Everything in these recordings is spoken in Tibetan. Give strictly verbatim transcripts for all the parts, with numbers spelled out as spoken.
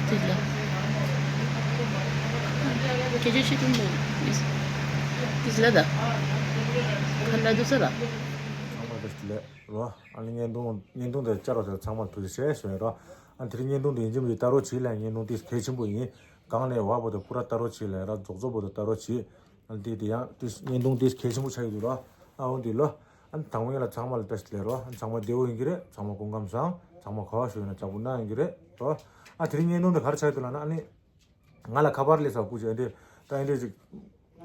དེ་ལ། སྐད་ཆ་བཤད་ཐུབ་མོད། དེ་ལ་ད། ཁ་ལ་དུ་ས་ལ། ཚང་མ་བཀྲ་ཤིས་བདེ་ལེགས་རོ། ཨ་ནི་བརྙན་ཐུང་བརྙན་ཐུང་དེ་བཅར་བ་དེ་ཚང་མ་ཐུགས་རྗེ་ཆེ་ཞུ་ཡ་རོ། ཨ་དེ་རིང་བརྙན་ཐུང་དེ་ཡིན་གཅིག་མིན་གཅིག་ལྟ་རོགས་བྱེད་ལ། བརྙན་ཐུང་དེ་གལ་ཆེན་པོ་ཡིན། གང་ནས་བ་བོ་དེ་པུ་ར་ལྟ་རོགས་བྱེད་ལ་ར། རྫོགས་རྫོགས་བོ་དེ་ལྟ་རོགས་བྱེད། ཨ་དེ་དེ་ཡང་དེ་བརྙན་ཐུང་དེ་གལ་ཆེན་པོ་ཆགས་ཡོད་འདུག་རོ། ཨ་འོ་དེ་ལོ། ཨ་དང་པོ་ཡིན་ལ་ཚང་མ་ལ་བཀྲ་ཤིས་བདེ་ལེགས་རོ། ཨ་ཚང་མ་བདེ་བོ་ཡིན་གྱི་རེད། ཚང་མ་སྐུ་ཁམས་བཟང་། ཚང་མ་ག་བ་ཞུ་ཡིན་ན་ཅག་པུ་ན་ཡིན་གྱི་རེད་རོ། ཨ་དེ་རིང་བརྙན་ཐུང་དེ་ག་རེ་ཆགས་ཡོད་འདུག་ལབ་ན། ཨ་ནི། ང་ལ་ཁ་པར་སླེབས་སོང་། སྐུ་མཁྱེན་འདི་ད་འདི་ཅིག་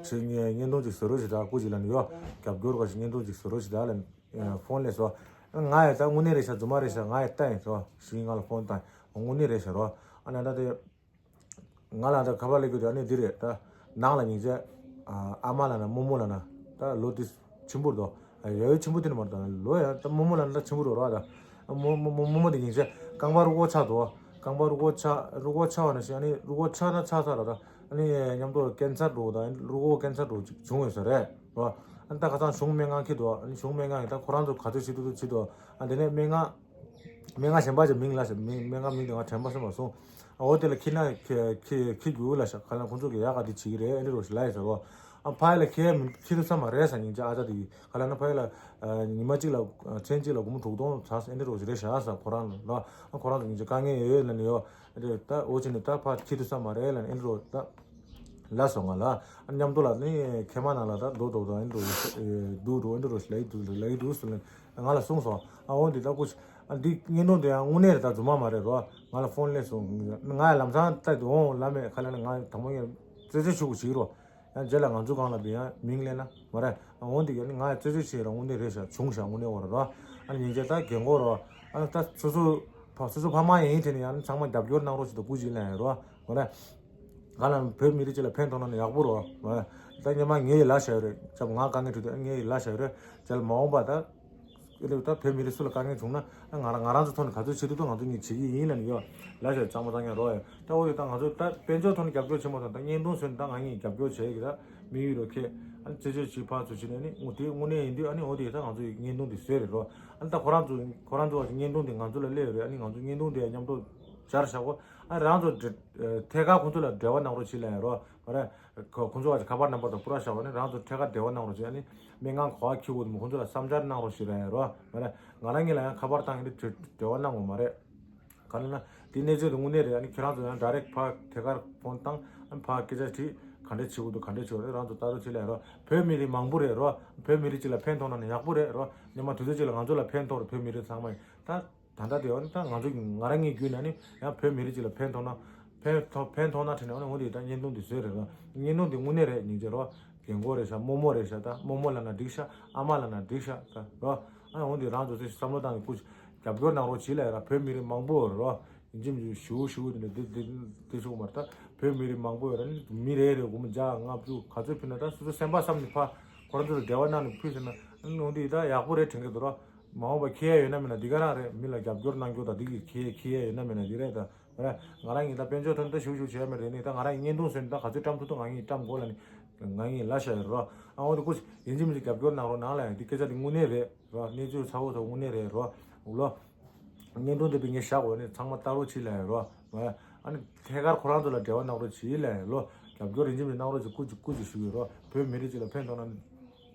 ཅིག་ངས་བརྙན་ཐུང་ཅིག་བཟོ་རོགས་བྱེད་དང་། སྐུ་མཁྱེན་ལབ་ནས་ཡོ། རྒྱབ་སྐྱོར་ག་ཞིག་བརྙན་ཐུང་ཅིག་བཟོ་རོགས་བྱེད་དང་ལབ་ནས་ཕོན་སླེབས་སོང་། ང་ཡང་ད་དངོས་གནས་རེད་ཤག་རྫུན་མ་རེད་ཤག་ང་ཡང་ལྟ་ཡིན་ཟེར་ཞུས། ང་ལ་ཕོན་བཏང་། དངོས་གནས་རེད་ཤག་རོ། ཨ་ནི་ད་དེ་ང་ལ་ད་ཁ་པར་སླེབས་རྒྱུ་དེ་ཨ་ནི་འདི་རེད། ད་ནང་ལ་སྙིང་རྗེ། ཨ་མ་ལབ་ན་རྨོ་མོ་ལབ་ན་ད་ལོ་དེ་ཆེན་པོ་རེད་དོ། ཡ་ཡོད་ཆེན་པོ་དེ་ནི་མ་རེད་དོ། ལོ་ཡ་ད་རྨོ་མོ་ལབ་ན་ད་ཆེན་པོ་རེད་རོ། ད་རྨོ་རྨོ་རྨོ་རྨོ་མོ་དེ་སྙིང་རྗེ། རྐང་པ་རུས་ཁོག་ཆག་འདུག་རྐང་པ་རུས་ཁོག་ཆག་རུས་ཁོག་ཆག་པ་ནང་བཞིན། ཨ་ནི་རུས་ཁོག་ཆག་ན་ཆག་ཚར་ར། ད་ཨ་ནི་མཉམ་དུ་ཀེན་སར་འདྲ་བོ་དང་རུས་ཁོག་ཀེན་སར་འདྲ་བོ་ཅིག་བྱུང་ཡོད་ས་རེད་རོ། ཨ་ནི་ད་ཁ་སང་གཞུང་སྨན་ཁང་འཁྱེར་འདུག་ཨ་ནི་གཞུང་སྨན་ཁང་གིས་ད་ཁོ་རང་ཚོ་ག་ཚོད་བྱེད་ཐུབ་ཐུབ་བྱེད་འདུག་ཨ་དེ་ནས་སྨན་ཁང་སྨན་ཁང་གཞན་པ་ཅིག་མིང་ལབ་ཤག་མིང་སྨན་ཁང་མིང་དེ་ང་དྲན་པ་སོང་མ་སོང་། ཨ་འོ་དེ་ལ་འཁྱེར་ན་འཁྱེར་འཁྱེར་འཁྱེར་རྒྱུ་ལབ་ཤག་ག་ལ་ཁོང་ཚོ་གིས་ཡག་ག་དེ་བྱེད་ཀྱི་རེད། ཨ་འདྲ་བོ་ཞིག་ལབ་ཡོད་ས་རོ། ཨ་ཕ་ཡུལ་ལ་འཁྱེར་མི་འཁྱེར་ཐུབ་ས་མ་རེད་ཟེར། སྙིང་རྗེ་ཨ་ཅག་དེ་ག་ལ་ན་ཕ་ཡུལ་ལ་ཨ་ཉི་མ་གཅིག་ལ་ཨ་མཚན་གཅིག་ལ་སྒོར་མོ་དྲུག་སྟོང་ཚར་ཟེར། ཨ་འདྲ་བོ་ཞིག་རེད་ཤག་ཟེར། ཁོ་རང་ལ་ཨ་ཁོ་རང་ཚོ་སྙིང་རྗེ་དཀའ་ངལ་ཡོད་ལབ་ནས་ཡོ། ཨ་འདྲ་ད་འོ་བྱས་ནས་ད་ཕར་འཁྱེར་ཐུབ་ས་མ་རེད་ལབ་ནས། ཨ་འདྲ་བོ་ད་ལབ་སོང་ང་ལ། ཨ་མཉམ་དུ་ལ་ནི་མཁལ་མ་ནང་ལ་ད་རྡོ་རྡོ་དང་། ཨ་འདྲ་བོ་འདུག་འགྲོ། ཨ་འདྲ་བོ་ཞིག་ལབ་ཀྱི་འདུག་ལབ་ཀྱི་འདུག་ཟེར་ནས་ང་ལ་གསུངས་སོང་། ཨ་འོ་འདི་ད་སྐུ་མཁྱེན། ཨ་འདི་བརྙན་ཐུང་དེ་ཡང་དངོས་གནས་རེད། ད་རྫུན་མ་མ་རེད་རོ། ང་ལ་ཕོན་སླེབས་སོང་། ང་ཡང་ལམ་སང་ལྟ་དུས་འོང་ལབ་མེད། ག་ལ་ནི་ང་དང་པོ་ངས་རྩད་གཅོད་ཞུ་དགོས་བྱེད་ཀྱི་རོ། ཡང་རྗེས་ལ་ང་ཚོའི་སྒང་ལ་བི་ཡང་མིང་སླེབས་ན་མ་རེད། ཨ་འོ་འདི་ཡང་ནི་ང་ཡང་རྩད་གཅོད་བྱེད་ར། དངོས་གནས་རེད་ཤག་བྱུང་ཤག་དངོས་གནས་འོ་ར་རོ། ཨ་ནི་སྙིང་རྗེ་ད་རྒན་གོག་རོ། ཨ་ད་སོ་སོ་ཕ་སོ་སོ་ཕ་མ་ཡིན་དེ་ནི་ཡང་ནི་ཚང་མ་རྒྱབ་སྐྱོར་གནང་རོགས་བྱེད་དང་། སྐུ་མཁྱེན་ལབ་ཡ་རོ། མ་རེད། ག་ལ་བོད་མི་རིགས་སྤྱི་ལ་ཕན་ཐོགས་ན་ནི་ཡག་པོ་རོ། ད་སྔོན་མ་ངས་ཡི་ལབ་བཞག་ཡོད་རེད། ཅབ་ང་དཀའ་ངལ་འཕྲད་དུས་ངས་ཡི་ལབ་བཞག་ཡོད་རེད། ཅལ་མ་འོངས་པ་ད་ཨེ་ལེ་ད་བོད་མི་རིགས་སུ་ལ་དཀའ་ངལ་བྱུང་ན། ཨ་ང་རང་ང་རང་ཚོ་ཐོག་ནས་ག་ཚོད་བྱེད་ཐུབ་ཐུབ་ང་ཚོ་གཉིས་བྱེད་ཀྱི་ཡིན་ལབ་ནས་ཡོ་ལབ་བཞག་ཡོད། གཙང་མ་གཙང་རྐྱང་རོ་ཡ། ད་འོ་ཡོད། ད་ང་ཚོ་ད་དཔལ་འབྱོར་ཐོག་ནས་རྒྱབ་སྐྱོར་བྱེད་མ་ཐུབ། ད་བརྙན་ཐུང་བཟོས་ནས་ད་ང་གཉིས་རྒྱབ་སྐྱོར་བྱེད་ཀྱི་ད་དམིགས་ཡུལ་རོ་ཁྱེད། ཨ་ནི་རྩད་གཅོད་བྱེད་ཕར་ཚུར་བྱེད་ནས་ནི་དངོས་དེ་དངོས་གནས་ཡིན་དུས། ཨ་ནི་འོ་དེ་ད་ང་ཚོ་ཡི་བརྙན་ཐུང་དེ་བཟོས་རེད་རོ། ཨ་ནི་ད་ཁོ་རང་ཚོ་ཁོ་རང་ཚོ་བ་ཅིག་བརྙན་ཐུང་དེ་ང་ཚོ་ལ་སླེབས་ཡོད་རེད། ཨ་ནི་ང་ཚོ་བརྙན་ཐུང་དེ་མཉམ་དུ་སྦྱར་བཞག་གོ། ཨ་རང་ཚོ་འབྲེལ་ཐད་ཀར་ཁོང་ཚོ་ལ་འབྲེལ་བ་གནང་རོགས་བྱེད་ལབ་ཡ་རོ། མ་རེད། ཁོ་ཁོང་ཚོ་བ་ཁ་པར་ནམ་བར་དང་པུ་ར་བཞག་པ་ནི་རང་ཚོ་ཐད་ཀར་འབྲེལ་བ་གནང་རོགས་བྱེད། ཨ་ནི་སྨན་ཁང་ག་པར་འཁྱེར་དགོས་འདུག་མི་ཁོང་ཚོ་ལ་བསམ་འཆར་གནང་རོགས་བྱེད་ལབ་ཡ་རོ། མ་རེད། ང་རང་གཉིས་ལ་ཡང་ཁ་པར་བཏང་ཡིན་དུས་འབྲེལ་བ་གནང་དགོས་མ་རེད། ག་རེ་ན་དེ་གནས་ཚུལ་དེ་དངོས་གནས་རེད། ཨ་ནི་ཁྱེད་རང་ཚོ་ཡང་ཌའི་རེག་ཕར་ཐད་ཀར་ཕོན་བཏང་། ཨ་ནི་ཕར་སྐད་ཆ་དྲིས། ག་འདྲས་བྱེད་དགོས་འདུག་ག་འདྲས་བྱེད་དགོས་རེད། རང་ཚོ་ལྟ་རོགས་བྱེད་ལབ་ཡ་རོ། བོད་མི་རིགས་མང་པོ་རེད་རོ། བོད་མི་རིགས་གཅིག་ལ་ཕན་ཐོགས་ན་ནི་ཡག་པོ་རེད་རོ། སྔོན་མ་དུས་ཚོད་གཅིག་ལ་ང་ཚོ་ལ་ཕན་ཐོགས་རེད། བོད་མི་རིགས་ཚང་མ་ཡིན་ད། ད་ལྟ་དེ་འོ་ནི་ད་ང་ཚོ་ང་རང་ངའི་བརྒྱུད་ནས་ནི་ཡང་བོད་མི་རིགས་གཅིག་ལ་ཕན་ཐོགས་ན། ཕན་ཐོགས་ཕན་ཐོགས་ན་དྲན་ནས། འོ་ནི་འོ་དེ་ད་བརྙན་ཐུང་དེ་བཟོས་རེད་ར། བརྙན་ཐུང་དེ་དངོས་གནས་རེད། སྙིང་རྗེ་རོ། རྒན་གོག་རེད་ཤག་རྨོ་མོ་རེད་ཤག་ད་རྨོ་མོ་ལབ་ན་འགྲིག་ཤག་ཨ་མ་ལབ་ན་འགྲིག་ཤག་ད་རོ། ཨ་འོ་དེ་རང་ཚོ་དེ་བསམ་བློ་བཏང་ནས་སྐུ་རྒྱབ་སྐྱོར་གནང་རོགས་བྱེད་ལབ་ཡ་ར། བོད་མི་རིགས་མང་པོ་རོ། ཡིན་གཅིག་མིན་གཅིག་ཞུ་ཞུ་དེ་འདྲ་དེ་དེ་དེ་ཞུ་མ་རེད། ད་བོད་མི་རིགས་མང་པོ་ཡོད་ར། ནི་མི་རེ་རེ་སྒོར་མོ་བརྒྱ་ལྔ་བཅུ་ག་ཚོད་ཕུལ་ན་ད་སོ་སོ་སེམས་པ་བསམ་ནས་ཕར་ཁོ་རང་ཚོ་ལ་འབྲེལ་བ་གནང་ནས་ཕུལ་ཟེར་ན། ཨ་འོ་དེ་ད་ཡག་པོ་རེད་དྲན་གི་འདུག་རོ། མ་འོངས་པ་ཁེ་ཡ་ཡོད་ན་མེད་ན་འདི་ག་རང་རེད། མི་ལ་རྒྱབ་སྐྱོར་གནང་རྒྱུ་དང་འདི་གི་ཁེ་ཁེ་ཡ་ཡོད་ན་མེད་ན་འདི་རེད་ད། རེད། ང་རང་གཉིས་ད་དཔལ་འབྱོར་ཐོག་ནས་ད་ཞུ་ཞུ་བྱས་མེད་རེད། ནི་ད་ང་རང་གཉིས་བརྙན་ཐུང་བཟོས་ནས་ད་ག་ཚོད་བཀྲམ་ཐུབ་ཐུབ་ང་གཉིས་བཀྲམ་དགོས་ལབ་ནི་ང་གཉིས་ལབ་བཞག་ཡོད་རོ། ཨ་འོ་དེ་སྐུ་ཡིན་གཅིག་མིན་གཅིག་རྒྱབ་སྐྱོར་གནང་རོགས་གནང་ལབ་ཡ། འདི་སྐད་ཆ་འདི་དངོས་གནས་རེད་རོ། གནས་ཚུལ་ཚ་བོ་ཚ་བོ་དངོས་གནས་རེད་རོ། འོ་ལོ། བརྙན་ཐུང་འདི་བི་ངས་བཞག་དགོས་ནི་ཚང་མ་ལྟ་རོགས་བྱེད་ལབ་ཡ་རོ། ཨ་ནི་ཐད་ཀར་ཁོ་རང་ཚོ་ལ་འབྲེལ་བ་གནང་རོགས་བྱེད་ལབ་ཡ་ལོ། རྒྱབ་སྐྱོར་ཡིན་གཅིག་མིན་གནང་རོགས་བྱེད། སྐུ་མཁྱེན་སྐུ་མཁྱེན་ཞུ་གི་རོ། བོད་མི་རིགས་གཅིག་ལ་ཕན་ཐོགས་ན་ནི།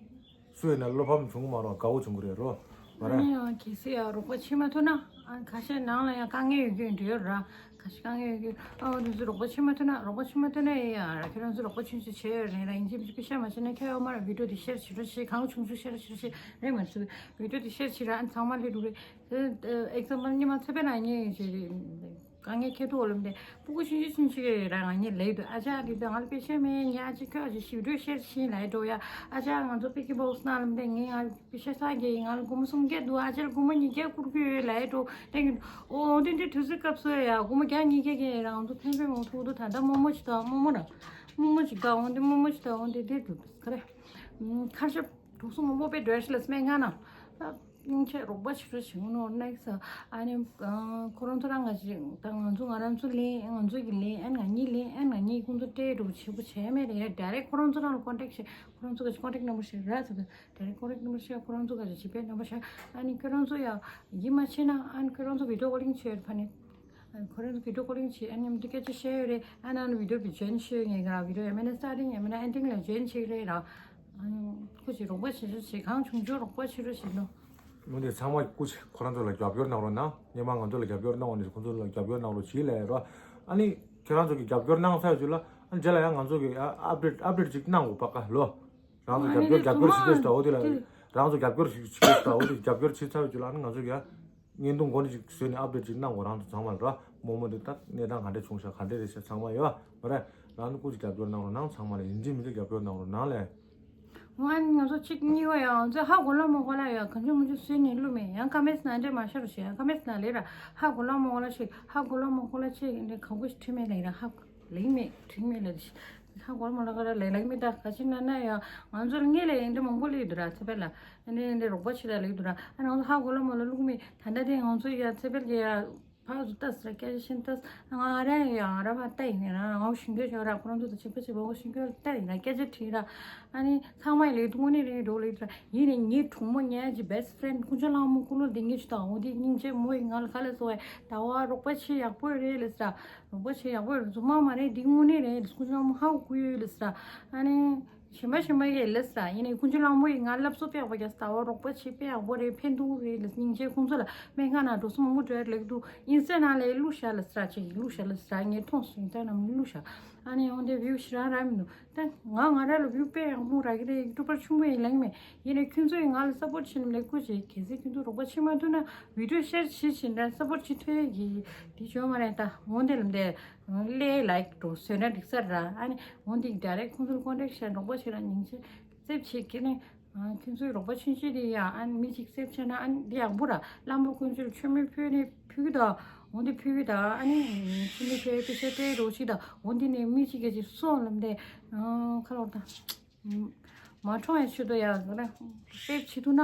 སུ་ཡིན་ན་བློ་ཕམ་བྱུང་གི་མ་རེད། དགའ་བོ་བྱུང་གི་རེད་རོ། མ་རེད། ཨ་ནི་ཡང་གལ་སྲིད་ཡང་རོགས་པ་བྱེད་མ་ཐུབ་ན། ཨ་ཁ་ཤས་ནང་ལ་ཡང་དཀའ་ངལ་ཡོད་རྒྱུ་འདྲ་ཡོད་ར། ཁ་ཤས་དཀའ་ངལ་ཡོད་རྒྱུ། ཨ་འོ་དེ་ཚོ་རོགས་པ་བྱེད་མ་ཐུབ་ན། རོགས་པ་བྱེད་མ་ཐུབ་ན་ཡང་ཁྱེད་རང་ཚོ་རོགས་པ་ཆུང་ཆུང་བྱས་ཡོད་རེད་ལ། ཡིན་གཅིག་མིན་གཅིག་པེ་ཤ་མ་བྱས་ན་ཁྱོད་ཡོད་མ་རེད། བི་ཌིའོ་དེ་ཤེར་བྱེད་རོགས་བྱེད། གང་བྱུང་ཆུང་ཤེར་ཤེར་ཤེར་རེད་མ་ཚུགས། བི་ཌིའོ་དེ་ཤེར་བྱེད་ར། ཨ་ནི་ཚང་མ་སླེབས་འགྲོ་རེད། ཨེག་ཛམ་པལ་ཉི་མ་ཚེ་འཕེལ་ལགས་ཉེ་ཞིག་རེད། དཀའ་ངལ་འཕྲད་འདུག་ལབ་མཁན་དེ་སྤུ་གུ་ཆུང་ཆུང་ཆུང་ཆུང་རེད་ར། ང་གཉིས་ལབ་འདུག་ཨ་ཅག་འདི་ད་ང་ལ་པེ་ཤ་མེད། ངས་ཨ་ཅག་ཁྱོད་ཨ་ཅག་ཞིབ་འགྲོས་ཤེར་ཕྱིན་ལབ་འགྲོ་ཡ། ཨ་ཅག་ང་ཚོ་པེ་ཀི་བོག་སི་ནང་ལབ་མཁན་དེ་ངས་ང་པེ་ཤ་ས་རྒྱག་ཡིན། ང་ལ་སྒོར་མོ་སུམ་བརྒྱ་འདུག་ཨ་ཅག་ལ་སྒོར་མོ་ཉིས་བརྒྱ་བསྐུར་གྱི་ཡོད་ལབ་འགྲོ། དེ་གི་འོ་དེ་འདྲའི་དུས་ཚོད་སྐབས་སུ་ཡ་སྒོར་མོ་བརྒྱ་ཉིས་བརྒྱ་གི་རང་ཚོ་ཕན་པའི་མང་ཐུག་འདུག་ད་ལྟ་རྨོ་མོ་ཅིག་དང་རྨོ་མོ་ན་རྨོ་མོ་ཅིག་དང་འོ་དེ་རྨོ་མོ་ཅིག་དང་འོ་དེ་དེ་འདུག་ག་རེ། ཁར་ཤ་གྲོགས་སུ་མང་པོ་པའི་འགྲོ་ཤི་ལ་སྨན་ཁང་ན། སྙིང་རྗེ་རོགས་པ་བྱེད་རོགས་བྱེད་ངོ་ནོར་ནེག་སི། ཨ་ནི་ཁོ་རང་ཚོ་རང་ང་ཅི་ད་ང་ཚོ་ང་རང་ཚོ་ལེན། ང་ཚོ་གི་ལེན། ཨ་ནི་ང་གཉིས་ལེན། ཨ་ནི་ང་གཉིས་ཁོང་ཚོ་སྤྲད་འགྲོ་བྱེད་པོ་བྱས་མེད་རེད། ཌའི་རེག་ཁོ་རང་ཚོ་རང་ལ་ཀོན་ཊེག་བྱེད། ཁོ་རང་ཚོ་ག་ཅི་ཀོན་ཊེག་ནམ་བར་བཤད་ར་ཚོ། ཌའི་རེག་ཀོན་ཊེག་ནམ་བར་བཤད། ཁོ་རང་ཚོ་ག་ཅི་ཇི་པེ་ནམ་བར་བཤད། ཨ་ནི་ཁྱོད་རང་ཚོ་ཡ་ཡིད་མ་ཆེས་ན་ཨ་ནི་ཁྱོད་རང་ཚོ་བི་ཌིའོ་ཀོ་ལིང་བྱེད་ཕ་ནི། ཁོ་རང་བི་ཌིའོ་ཀོ་ལིང་བྱེད། ཨ་ནི་མཉམ་དུ་སྐད་ཆ་བཤད་ཡོད་རེད། ཨ་ནི་ཨ་ནི་བི་ཌིའོ་བི་ཇོན་བྱེད་ཡོད། ངས་ཁོ་རང་བི་ཌིའོ་ཡང་མིན་ན་སི་ཊར་ཊིང་ཡང་མིན་ན་ཨེན་ཌིང་ལ་ཇོན་བྱེད་རེད་ར། ཨ་ནི་ཁོ་ཅིག་རོགས་པ་བྱེད་རོགས་བྱེད། གང་བྱུང་བྱུང་རོགས་པ་བྱེད་རོགས་བྱེད་ལོ། མི་འདི་ཚང་མ་སྐུ་མཁྱེན། ཁོ་རང་ཚོ་ལ་རྒྱབ་སྐྱོར་གནང་རོགས་གནང་། སྔོན་མ་ང་ཚོ་ལ་རྒྱབ་སྐྱོར་གནང་བ་ནི་ཁོ་ཚོ་ལ་རྒྱབ་སྐྱོར་གནང་རོགས་བྱེད་ལབ་རོགས། ཨ་ནི་ཁྱེད་རང་ཚོ་གི་རྒྱབ་སྐྱོར་གནང་ཚར་རྗེས་ལ། ཨ་ནི་རྗེས་ལ་ཡང་ང་ཚོ་གི་ཨ་ཨབ་ཌེཊ་ཨབ་ཌེཊ་ཅིག་གནང་དགོས་པ་ཀ་ལོ། རང་ཚོ་རྒྱབ་སྐྱོར་རྒྱབ་སྐྱོར་བྱེད་ཀྱི་ཡོད་ད། འོ་དེ་ལ་རང་ཚོ་རྒྱབ་སྐྱོར་བྱེད་ཀྱི་ཡོད་ད། འོ་དེ་རྒྱབ་སྐྱོར་བྱེད་ཚར་བའི་རྗེས་ལ་ཨ་ནི་ང་ཚོ་གི་ཨ་བརྙན་ཐུང་འགོ་ནས་ཅིག་བཟོས་ནས་ཨབ་ཌེཊ་ཅིག་གནང་དགོས། རང་ཚོ་ཚང་མ་ལ་རོགས། རྨོ་མོ་འདི་ད་གནས་སྟངས་ག་འདྲས་བྱུང་ཤག་ག་འདྲས་རེད་ཤག་ཚང་མ་ཡོད་མ་རེད། རང་ཚོ་སྐུ་མཁྱེན་རྒྱབ་སྐྱོར་གནང་རོགས་གནང་། ཚང་མ་ལ་ཡིན་གཅིག་མིན་གཅིག་རྒྱབ་སྐྱོར་གནང་རོགས་གནང་ལས། ང་ང་ཚོ་གཅིག་གཉིས་པ་ཡང་ང་ཚོ་ཧ་གོ་ལ་མ་གོ་ལ་ཡང་གང་བྱུང་མང་བྱུང་བཟོས་ནས་བླུགས་མེད། ཡང་ཀོ་མེན་ཊི་ནང་འདྲེ་མ་ཤར་རུ་ཞིག་ཡང་ཀོ་མེན་ཊི་ནང་ལས་ར་ཧ་གོ་ལ་མ་གོ་ལ་ཞིག་ཧ་གོ་ལ་མ་གོ་ལ་ཞིག་འདྲེ་གང་པོ་ཞིག་ཁྲིད་མེད་ལས་ར་ཧ་ལིང་མེད་ཁྲིད་མེད་ལས་ཞིག་ཧ་གོ་ལ་མ་གོ་ལ་ག་ར་ལས་ལིང་མེད། ད་ག་ཅི་ན་ན་ཡང་ང་ཚོ་ལ་ངེད་ལས་འདྲེ་མང་པོ་ལས་འདུག་ར། ཚེ་འཕེལ་ལ་འདྲེ་འདྲེ་རོགས་པ་བྱེད་ལ་ལས་འདུག་ར། ཨ་ང་ཚོ་ཧ་གོ་ལ་མ་གོ་ལ་བླུགས་མེད། ད་ལྟ་དེ་ང་ཚོ་ཡ་ཚེ་འཕེལ་གྱི་ཡ། ཕར་ཚུར་ལྟ་ཟེར་སྐད་ཆ་ཤིན་ཏུ། ང་རང་ཡང་ར་བ་ལྟ་ཡིན་ན་ར་ང་ཞིང་ཁྱོད་ཤོག་ར། ཁོ་རང་ཚོ་དང་གཅིག་པ་གཅིག་པ་ཞིང་ཁྱོད་ལྟ་ཡིན་ན་སྐད་ཆ་དྲིས་ར། ཨ་ནི་ཚང་མ་ལས་དངོས་གནས་རེད་འགྲོ་ལས་ར། ཡིན་ནས་ངའི་གྲོགས་མོ་ངའི་གི་བེ་སི་ཕི་རེན་ཌི་ཀུན་སྤྱོད་གླང་མོ་ཀུ་ལོ་དེ་ངས་ཆུ་དང་འོ་དེ་སྙིང་རྗེ་མོ་ཡིན། ང་ལ་ག་ལ་སོ་བས་ད་བ་རོགས་པ་བྱེད་ཡག་པོ་རེད་ལས་ར། རོགས་པ་བྱེད་ཡག་པོ་རེད། རྫུན་མ་མ་རེད། འདི་དངོས་གནས་རེད། ཀུན་སྤྱོད་གླང་མོ་ཧ་གོ་གི་ཡོད་ལས་ར། ཨ་ནི། གཞན་པ་གཞན་པ་ཡས་ལས་ར། ཡིན་ནའི་ཀུན་སྤྱོད་གླང་མོ་ཡིས་ང་སློབ་གསོ་སྤེལ་བ་རྒྱ་ཟླ་བ་རོགས་པ་བྱེད་དཔེ་ཡག་པོ་རེད། ཕན་ཐོགས་རེད་ལས། སྙིང་རྗེ། ཁོང་ཚོ་ལ་སྨན་ཁང་ནང་འགྲོ་སོང་མང་པོ་འགྲོ་ཡ་ལེགས་འདུག་ཨིན་སི་ཊ་ནང་ལས་བླུགས་ཤག་ལས་ར། ཅིག་བླུགས་ཤག་ལས་ར། ངས་མཐོང་སོང་། ཨིན་སི་ཊ་ནང་བླུགས་ཤག་ཨ་ནི་འོན་ཏེ་བིའུ་ཞེ་དྲག་རག་མི་འདུག་ད་ང་ང་ར་ལ་བིའུ་དཔེ་ཡག་པོ་རག་གི་རེད། ཡུ་ཊུབ་པར་ཆུང་མོ་ཡིན་ལེགས་མེད། ཡིན་ནའི་ཁྱོད་ཚོ་ཡིས་ང་ལ་སབ་པོར་བྱེད་ནམ་ལས་སྐུ་མཁྱེན། གལ་སྲིད་ཁྱོད་ཚོ་རོགས་པ་བྱེད་མ་ཐུབ་ན་བི་ཌིའོ་ཤེར་བྱེད་བྱེད་འདྲ་སབ་པོར་བྱེད་ཐུབ་ཡ་གི་དེ་བྱུང་མ་རེད། ད་འོན་ཏེ་ལམ་དེ། ལས་ལའིཀ་འགྲོ་བཟོས་ན་འགྲིག་ས་ར། ཨ་ནི་འོན་ཏེ་ཌའི་རེག་ཁོང་ཚོར་ཀོན་ཊེག་བྱས་རོགས་པ་བྱེད་ར། སྙིང་རྗེ་སེབ་བྱེད་ཀྱི་ནི། ཁྱོད་ཚོའི་རོགས་པ་ཆུང་ཆུང་དེ་ཡང་ཨ་ནི་མི་གཅིག་སེབ་བྱས་ན་ཨ་ནི་འདི་ཡག་པོ་ར། གླང་པོ་ཀུན་སྤྱོད་མཆོད་མེ་ཕུལ་ནི་ཕུལ་གི་ད། འོན་ཏེ་ཕུལ་གི་ད། ཨ་ནི་མཆོད་མེ་ཕུལ་པེ་ཤ་སྤྲད་རོགས་བྱེད་ད། འོན་ཏེ་ནི་མི་གཅིག་གིས་ཅིག་སོང་ལམ་དེ་ཁ་ལོག་ད། མ་གྲོངས་ཡ་ཆེད་དུ་ཡ་ར་སེབ་བྱེད་ཐུབ་ན་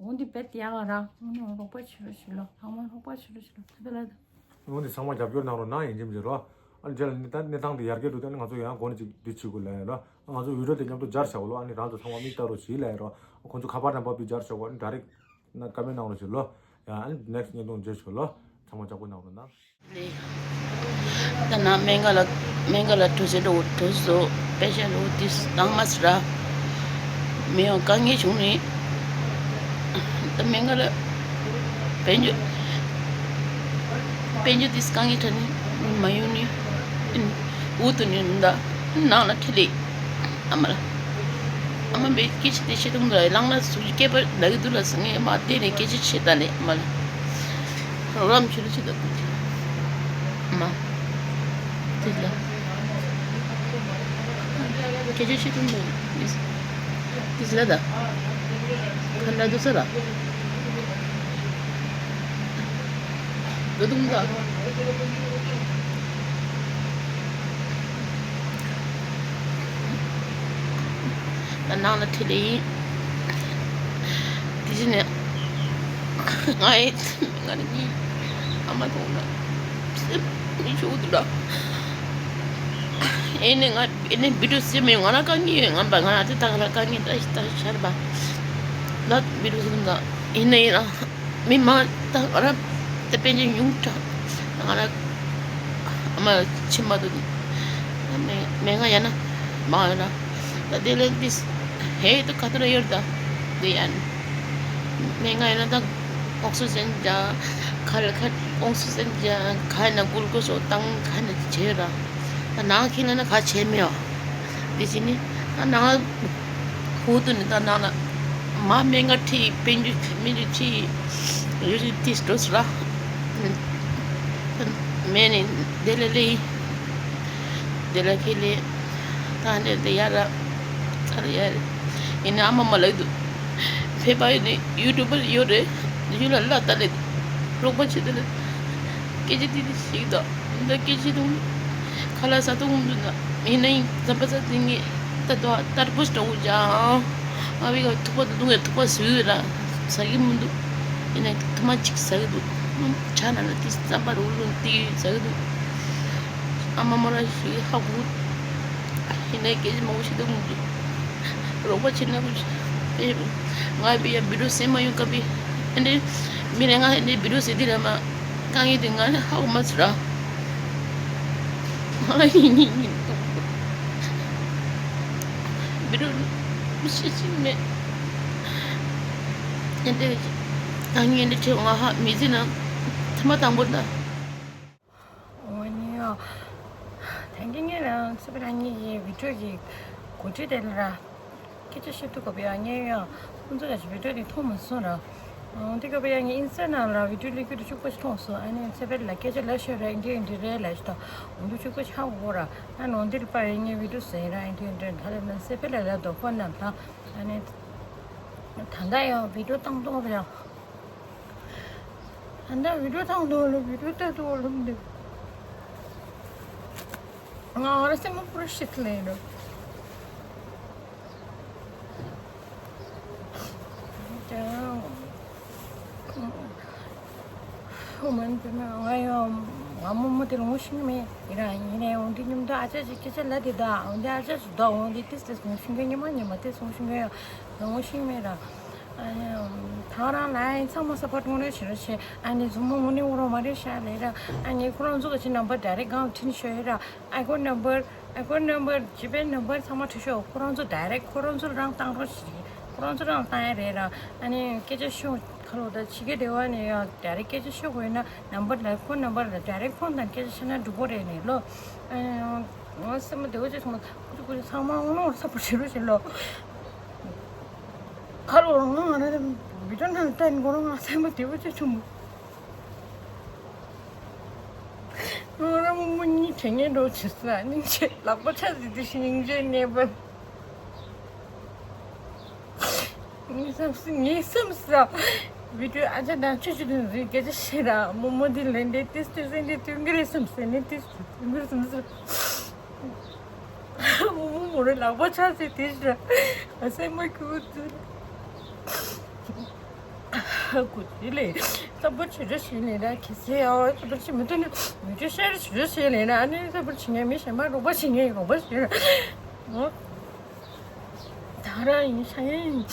འོན་ཏེ་བེད་ཡག་ར། འོན་ཏེ་རོགས་པ་བྱེད་རོགས་བྱེད་ལོ། ཚང་མ་རོགས་པ་བྱེད་རོགས་བྱེད་ལོ། ད་ལ་ད། འོན་ཏེ་ཚང་མ་རྒྱབ་སྐྱོར་གནང་རོགས་གནང་། ཡིན་གཅིག་མིན་གཅིག་རོ། ཨ་ནི་རྗེས་ལ་ནི་ད་གནས་སྟངས་དེ་ཡར་རྒྱས་འགྲོ་དུས་ཨ་ནི་ང་ཚོ་ཡང་འགོ་ནས་ཅིག་འདི་བྱེད་དགོས་ལབ་ཡ་རོ། ང་ཚོ་བི་ཌིའོ་དེ་མཉམ་དུ་སྦྱར་བྱ་དགོས་ལོ། ཨ་ནི་རང་ཚོ་ཚང་མ་མིག་ལྟ་རོགས་བྱེད་ལབ་ཡ་རོ། ཁོང་ཚོ་ཁ་པར་ནང་པར་བུ་སྦྱར་བྱ་དགོས། ཨ་ནི་ཌའི་རེག་ན་ཀ་མེན་ཊི་གནང་རོགས་བྱེད་ལོ། ཡ་ཨ་ནི་ནེག་སི་ཊི་བརྙན་ཐུང་མཇལ་ཆོག་ལོ། ཚང་མ་ལྕགས་པོ་གནང་རོགས་གནང་། ད་ན་སྨན་ཁང་ལ་སྨན་ཁང་ལ་འགྲོ་ཆེད་འགྲོ་འགྲོ་སོ་པེ་ཤ་འགྲོ་དུས་བཏང་མ་སི་ར། མི་ཡོང་། དཀའ་ངལ་བྱུང་ནི། ད་སྨན་ཁང་ལ་དཔལ་འབྱོར་དཔལ་འབྱོར་དུས་དཀའ་ངལ་འཕྲད་ནི་མ་ཡོང་ནི། འུ་ཐུག་ནི་ད་ནང་ལ་ཁྲིད་ལས། ཨ་མ་ལ། ཨ་མ་བས་སྐད་ཆ་དེ་བཤད་དུས་ལ་ལངས་ན་ཟུག་གི་སྐད་པ་ལ་གི་འདུག་ལ་ཟེར། ངས་མ་བསྡད་ནས་སྐད་ཆ་བཤད་ད་ལས་ཨ་མ་ལ། རོགས་རམ་བྱེད་རོགས་བྱེད་ད། ཨ་མ། དེ་ལ། སྐད་ཆ་བཤད་དུས་ལ། དེ་ལ་ད། ཁ་ལ་འདུག་ས་ལ། འགྲོ་དུས་ད། ད་ནང་ལ་ཁྲིད་ལས་ཡིན། དེ་བཞིན་ནས་ང་ཡི་ང་ནི་གཉིས་ཨ་མ་མཐོང་ན་སེམས་མི་ཆུང་དུ་འདྲ། ཨེ་ནི་ང་ཨེ་ནི་བི་ཌིའོ་སེམས་མི་ང་ལ་དཀའ་ངལ་ཡོད། ང་པ་ང་ལ་དེ་དག་ལ་དཀའ་ངལ་ད་ཞིག་ད་ཤར་བ་ལ་བི་ཌིའོ་སེམས་ད་ཨེ་ནི་ཡིན་ན། མི་མང་ད་ང་རང་དེ་དཔེ་ཅིག་ཉུང་དྲགས། ང་རང་ཨ་མ་ཕྱི་མ་དུ་མེ་མེ་ང་ཡང་ན་མ་ཡང་ན་ད་དེ་ལས་འདི་ཧེ་ད་ག་ཏུ་ར་ཡོད་ད་དེ་ཡང་མེ་ང་ཡང་ན་ད་ཨོག་སི་ཇན་ཇ་ཁ་ལ་ཁ་ཨོག་སི་ཇན་ཇ་ཁ་ན་གུལ་ཀོ་སོ་བཏང་ཁ་ན་བྱེད་ར། ད་ནང་ཁྱེད་ལ་ན་ག་བྱེད་མེད་བ། དེ་བཞིན་ནི་ད་ནང་ཧུ་ཏུ་ནི་ད་ནང་ལ་མ་སྨན་ཁང་ཁྲིད་དཔལ་འབྱོར་མི་རིགས་ཁྲིད་ཡོད་རིགས་ཏིས་འགྲོ་སུ་ར། མེ་ནི་དེ་ལ་ལེ་དེ་ལ་ཁེ་ལེ་ད་ནི་དེ་ཡ་ར་ཚ་ར་ཡ་རེ་ཡིན་ནི་ཨ་མ་མ་ལགས་འདུག་ཕེ་པ་ཡོད་ནི་ཡུ་ཊུབ་པར་ཡོད་རེད། ཡུ་ལ་ལ་ད་ལེ་རོགས་པ་བྱེད་དེ་ལེ་སྐད་ཆ་ཏི་ཏི་ཞིག་ད། འདི་སྐད་ཆ་དུང་ཁ་ལ་ས་དུང་འདུག་ན་ཡིན་ན་ཡིན་ཙམ་པ་ས་དེ་ངས་ད་དུང་ཨ་ཏར་པོ་ཞིག་འདྲ་བོ་ཅང་ང་བི་ག་ཐུག་པ་དུ་དུང་ཡ་ཐུག་པ་ཟུག་ཡོད་ལ་ཟ་གི་མི་འདུག་ཡིན་ན་ཐུག་མ་གཅིག་ཟ་གི་འདུག་ཆ་ན་ལ་དེ་རྩམ་པ་རུ་ལུང་དེ་ཟ་གི་འདུག་ཨ་མ་མོ་ར་ཞིག་ཧ་གོ་ཡིན་ན་སྐད་ཆ་མང་པོ་ཞིག་འདུག་མི་འདུག་རོགས་པ་བྱེད་ན་གོ་ང་བི་ཡ་བི་ཌིའོ་སེ་མ་ཡོང་སྐབས་བི་ཨ་འདྲེ་མི་རེ་ང་ཨ་འདྲེ་བི་ཌིའོ་སེ་དེ་ར་མ་དཀའ་ངལ་དེ་ང་ཧ་གོ་མ་ཚུ་ར། ང་ལ་ཡིན་ཡིན་ཡིན་འདུག་བི་ཌིའོ་ཤེས་ཤིང་མེད། ཨེ་འདྲ་ཨ་ངས་འདི་བྱས་ང་ཧ་མི་ཚེ་ནང་ཐེངས་མ་དང་པོ་ད། འོ་ནི་ཡ། ད་གིན་ངས་རང་ཚེ་བེ་རང་ཉིད་ཀྱི་བི་ཌིའོ་གི་འགོ་ཁྲིད་དེ་ལ་ར། སྐད་ཆ་བཤད་དུས་སྐབས་ཡང་ངས་ཡང་ཁོང་ཚོ་ལ་བི་ཌིའོ་དེ་མཐོང་མ་སོང་ར། འོ་དེ་སྐབས་ཡང་ངས་ཨིན་སི་ཊ་ནང་ལ་བི་ཌིའོ་སླེབས་རྒྱུ་དེ་གཅིག་པོ་ཞིག་མཐོང་སོང་། ཨ་ནི་ཚེ་བེ་ལ་སྐད་ཆ་ལབ་ཤོད་ར། ཨིན་འདི་ཨིན་འདི་རེད་ལབ་ཤི་ད། འོ་དེ་གཅིག་པོ་ཆགས་དགོས་ར། ཨ་ནི་འོ་དེ་རེད་པ་རེད། ངས་བི་ཌིའོ་ཟེར་ར། ཨིན་འདི་ཨིན་འདི་རེད། ད་ལབ་ན་ཚེ་བེ་ལ་ལབ་དོ་ཁོ་ན་ད། ཨ་ནི་ད་ལྟ་ཡང་བི་ཌིའོ་བཏང་གཏོང་ར། ད་ལྟ་བི་ཌིའོ་བཏང་འདུག་ལ། བི་ཌིའོ་ལྟ་འདུག་ལ་འདི། ང་ང་རང་སེམས་པ་པུ་ར་ཤིད་ལེ་ར། ཨོ་མན་དེ་ན་ང་ཡང་ང་རྨོ་མོ་དེ་ལ་ངོ་ཤེས་ཀྱི་མེད། ཡིན་ར་ཡིན་ནའི་འོ་དེ་མཉམ་དུ་ཨ་ཅག་ཅིག་སྐད་ཆ་ལབ་དེ་ད། འོ་དེ་ཨ་ཅག་ཅིག་ད། འོ་དེ་ཏིས་ཏིས་ངོ་ཤེས་མཁན། ཉི་མ་ཉི་མ་ཏིས་ངོ་ཤེས་མཁན་ཡང་ང་ངོ་ཤེས་ཀྱི་མེད་ར། ཨ་ནི་ད་རང་ལ་ཡིན་ཚང་མ་སབ་པོར་ངོ་ནས་བྱེད་རོགས་བྱེད། ཨ་ནི་མཛུབ་མོ་ངོ་ནས་འོ་རོགས་མ་རེད་ཤག་ལེ་ར། ཨ་ནི་ཁོ་རང་ཚོ་གི་ཅི་ནམ་བར་ཌའི་རེག་སྒང་ལ་འཕྲིན་ཤོད་ཡོད་ར། ཨའི་ཀོཌ་ནམ་བར། ཨའི་ཀོཌ་ནམ་བར། ཇི་པེ་ནམ་བར་ཚང་མ་བྲིས་ཤོག་ཁོ་རང་ཚོ་ཌའི་རེག་ཁོ་རང་ཚོ་རང་བཏང་རོགས་ཞིག་ཁོ་རང་ཚོ་རང་བཏང་ཡ་རེད་ར། ཨ་ནི་སྐད་ཆ་ཤོད་ཁ་ལོ་ད་ཕྱི་རྒྱལ་སྡེ་བ་ནས་ཡང་ཌའི་རེག་སྐད་ཆ་ཤོད་དགོས་ན་ནམ་བར་ལ་ཁོ་ནམ་བར་ལ་ཌའི་རེག་ཕོན་དང་སྐད་ཆ་བཤད་ན་འགྲིག་གོ་རེད་ནས་ལོ། ཨ་ནི་ང་སེམས་པ་བདེ་བོ་བྱས་སོང་། ཁོ་ཚོ་ཁོ་ཚོ་ཚང་མ་དངོས་གནས་སབ་པོར་བྱེད་རོགས་ཞེས་ལོ། ཁ་ལོ་རང་ང་རང་བི་ཌིའོ་ནང་ལྟ་ནས་ཁོ་རང་ང་སེམས་པ་བདེ་བོ་བྱས་བྱུང་། ང་རང་རྨོ་མོ་གཉིས་དྲན་ངེས་འགྲོ་བྱེད་ས་སྙིང་རྗེ། ལག་པ་ཆ་ཟིག་དེ་བཞིན་སྙིང་རྗེ་གནས་པ། ངའི་སེམས་སུ་ངའི་སེམས་སུ་བི་ཌིའོ་ཨ་ཅག་དང་ཆུ་ཆུ་དུང་ཟིག་སྐད་ཆ་བཤད་ར། རྨོ་མོ་དེ་ལན་དེ་ཏིས་ཏིས་ཟིན་དེ་དུང་གི་རེད་སེམས་སུ་ནི་ཏིས་དུང་གི་རེད་སེམས་སུ། རྨོ་མོ་མོ་རེ་ལག་པ་ཆ་ཟིག་དེ་བཞིན་ར། སེམས་མ་ཁུ་ཁུ་ཁུ་ལེ། སབ་པོར་བྱེད་རོགས་བྱེད་ལེ་ན་ཁྱེད་ཚོས་ཡང་སབ་པོར་བྱེད་མི་ཐུབ་ན་མི་ཚོས་ཤེར་བྱེད་རོགས་བྱེད་ལེ་ན། ཨ་ནི་སབ་པོར་བྱེད་མཁན་མི་གཞན་པ་རོགས་པ་བྱེད་མཁན་རོགས་པ་བྱེད་རོགས། ད་རང་ཡིན་ཤ་ཡིན།